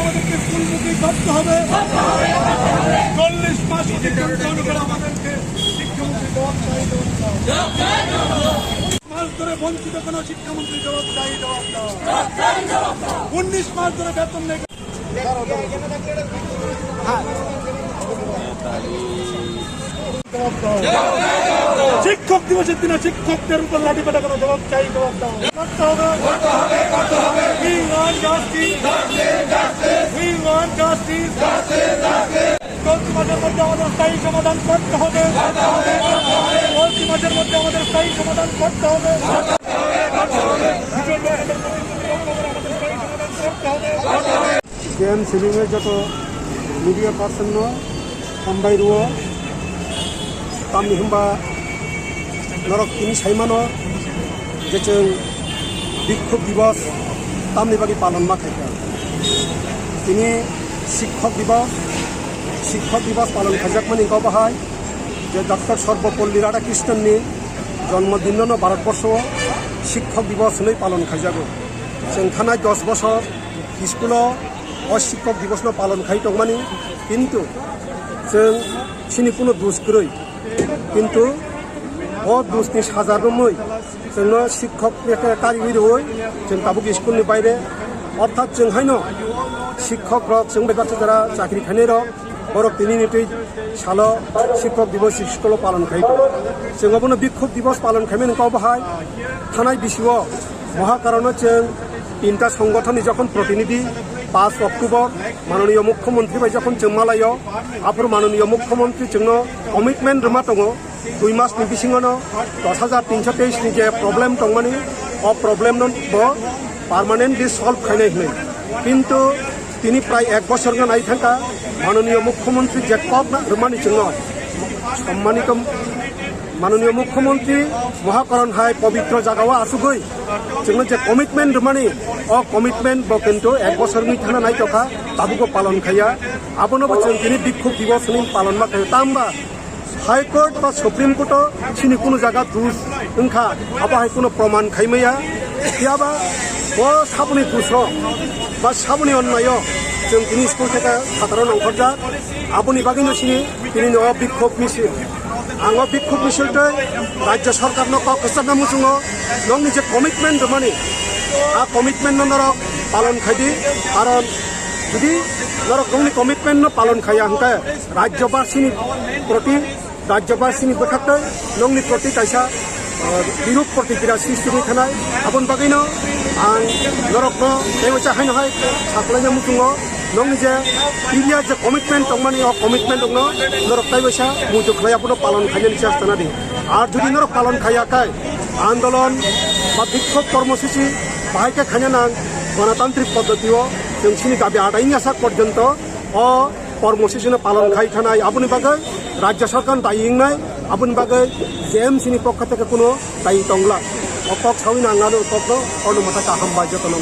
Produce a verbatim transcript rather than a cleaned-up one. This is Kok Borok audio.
আমাদেরকে স্কুলমুখী করতে হবে। চল্লিশ মাস অতিক্রান্ত হলো করে আমাদেরকে শিক্ষামন্ত্রী জবাব চাই, জবাব দাও। মাস ধরে বঞ্চিত কেন শিক্ষামন্ত্রী জবাব চাই, জবাব দাও। উনিশ মাস ধরে বেতন নেই। শিক্ষক দিবসের দিনে শিক্ষকদের উপর লাঠিপেটা করা, জবাব চাই, জবাব দাও। করতে হবে। We want justice. We want justice. চলতি মাসের মধ্যে আমাদের স্থায়ী সমাধান করতে হবে। চলতি মাসের মধ্যে আমাদের স্থায়ী সমাধান করতে হবে। জে এম সিলিংয়ের যত media person no hambai rwo, tamni hwnba norok tini saimano je chwng bikhub dibos tamni bagwi palon ma khaikha. Tini shikhok dibos, shikhok dibos palon khaijakmani hwnkha bahai je Doctor Sarvepalli Radhakrishnan ni jonmo dinno no Bharat borsho o shikhok dibos hwnwi palon khaijago. Chwng thanai dos bosor school o o shikhok dibos no palon khai tongmani, kintu chwng chini kuno dus kwrwi, kintu o dus ni saja romwi chwngno shikhok kariwi rwui chwng tabuk school ni baire, orthat chwng haino shikhok rok chwng bai baksa jara chakri khainai rok, borok tini ni twi salo shikhok dibos school o palon khai tongo. Chwng obono bikhub dibos palon khaimani kok bahai thanai bisio Moha karono chwng tinta songothon ni jokhon protinidhi, paanch October manoniyo mukhyamantri bai jokhon chwng malaio, aphuru manoniyo mukhyamantri chwngno commitment rwma tongo, dui mas ni bisingo no dos hajar tinso teis ni je problem tongmani, o problem no bo permanently solve khainai hwnwi. Kintu tini prai ek bosor wngna nai thangkha, manoniyo mukhyamantri je kok na rwmani chwngno, sommanitom manoniyo mukhyamantri Moha karon hai pobitro jagao asugwi chwngno je commitment rwmani, o commitment bo kintu ek bosor wngwi thana nai tongkha, tabukbo palon khaiya. Abono bo chwng tini bikhub dibos hwnwi palon ma khaio. Tamba High Court ba Supreme Court o chini kuno jaga dus wngkha, abo hai kuno proman khaimaya. Phiya ba bo saboni duso ba saboni onnayo chwng tini school theke phataro nongkhorjak. Aboni bagwino chini tini no bikhub misil. Ang o bikhub misil tei Rajya Sarkar no kok kwchangna muchungo, nokni je commitment rwmani, a commitment no norok palon khaidi, karon jodi norok nokni commitment no palon khaiya hwnkhe Rajyabasini proti, Rajyabasini bwkhaktwi nokni proti kaisa, ah, biruk protikriya srishti wngwi thanai. Aboni bagwino ang norokno tei waisa haino hai saklaina muchungo, nokni je area je commitment tongmani, o commitment rokno norok tei waisa muitu khlai abono palon khainani chesta nadi. Ar jodi norok palon khaiya khai andolon ba bikhok kormosuchi bahai khe khaina nang, gonatantrik poddotio chwng chini dabi adai wngya sak porjonto o kormosuchino palon khai thanai. Aboni bagwi Rajya Sarkar dai wngnai, aboni bagwi J M C ni pokha theke kuno dai tongla. O kok sawi nang ano kokno, ono mata kaham bai jotono.